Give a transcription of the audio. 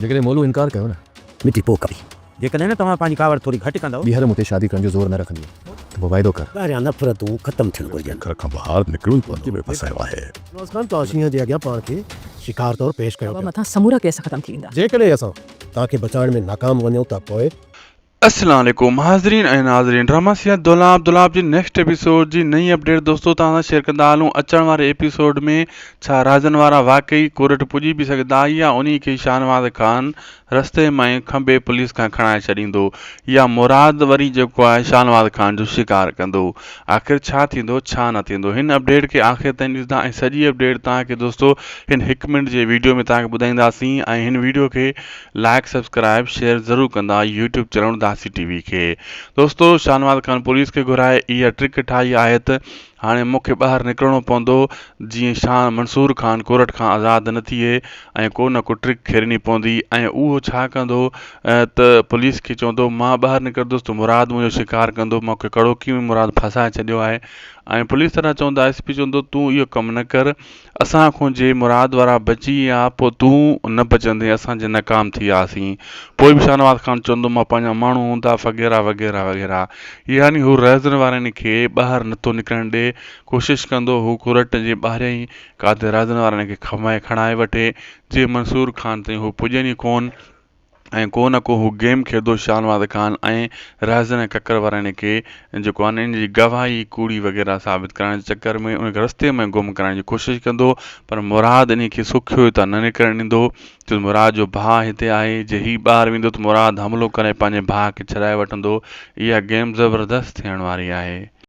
جيڪڏهن مولو انڪار ڪيو نه. مٺي پوء ڪبي. جيڪڏهن نه توهان پنهنجي ڪاوڙ ٿوري گهٽ ڪندؤ. ٻيهر مون تي شادي ڪرڻ جو زور نه رکندينء ته پوء واعدو ڪر. ٻاهريان نفرتون ختم ٿيڻ گهرجن. گهر کان ٻاهر نڪرڻو ئي پوندو. ۾ ڦاسايو آهي. نواز خان توهان شينهن جي اڳيان پاڻ کي شڪار طور پيش ڪيو بابا پيا. مٿان سمورا ڪيس ختم ٿي ويندا. جيڪڏهن اسان توهان کي بچائڻ ۾ ناڪام وڃون ته پوء. السلام عليڪم حاضرين ۽ ناظرين ڊراما سيا دولاب دولاب جي نيڪسٽ ايپيسوڊ جي نئين اپڊيٽ دوستو توهان سان شيئر ڪندا هلون اچڻ واري ايپيسوڊ ۾ ڇا راجن وارا واقعي ڪورٽ پڄي به سگهندا يا انهي کي شاهنواز خان رستي مان ئي کنڀي پوليس کان کڻائي ڇڏيندو يا مراد وري جيڪو آهي شاهنواز خان جو شڪار ڪندو آخر ڇا ٿيندو ڇا نه ٿيندو هن اپڊيٽ کي آخر تائين ڏسندا ۽ سڄي اپڊيٽ توهان کي دوستو هن هڪ منٽ جي ويڊيو ۾ توهان کي ٻڌائينداسين ۽ هن ويڊيو کي لائڪ سبسڪرائب شيئر ضرور ڪندا يوٽيوب چينل داسي ٽي وي کي دوستو شاهنواز خان پوليس کي گهرائي اها ٽرڪ ٺاهي آهي ته هاڻي مون کي ٻاهر نڪرڻو پوندو جيئن شاهه منصور خان ڪورٽ کان آزاد نه ٿئي ۽ ڪو نه ڪو ٽرڪ کيرڻي پوندي ۽ اهو ڇا ڪندو ته پوليس کي چوندو مان ٻاهر نڪرندس ته مراد منهنجو شڪار ڪندو مون کي ڪڙوڪي ۾ مراد ڦاسائي ڇڏيو آهي ۽ پوليس وارا چوندا ايس پي چوندو تون اهو ڪم نه ڪر اسان کان جي مراد وارا بچي ويا پوء تون نه بچندين اسان جي ناڪام ٿي وياسين پوء به شاهنواز خان چوندو مان پنهنجا ماڻهو هوندا وغيره وغيره وغيره يعني هو رهزن وارن کي ٻاهر نٿو نڪرڻ ڏي ڪوشش ڪندو هو ڪورٽ جي ٻاهريان ئي قادر رهزن وارن کي کمائي کڻائي وٺي جي منصور خان تائين هو پڄن ئي ڪون ۽ ڪو نه ڪو هو گيم کيڏندو شاهنواز خان ۽ رهزن ۽ ڪڪر وارن کي جيڪو آهي ان جي گواهي ڪوڙي وغيره ثابت ڪرڻ جي چڪر ۾ ان کي رستي ۾ گم ڪرڻ جي ڪوشش ڪندو پر مراد انهي کي سکيو هتان نه نڪرڻ ڏيندو ڇو مراد جو ڀاء هتي آهي جي هي ٻاهر ويندو ته مراد حملو ڪري پنهنجي ڀاء کي ڇڏائي وٺندو اها گيم زبردست ٿيڻ واري آهي.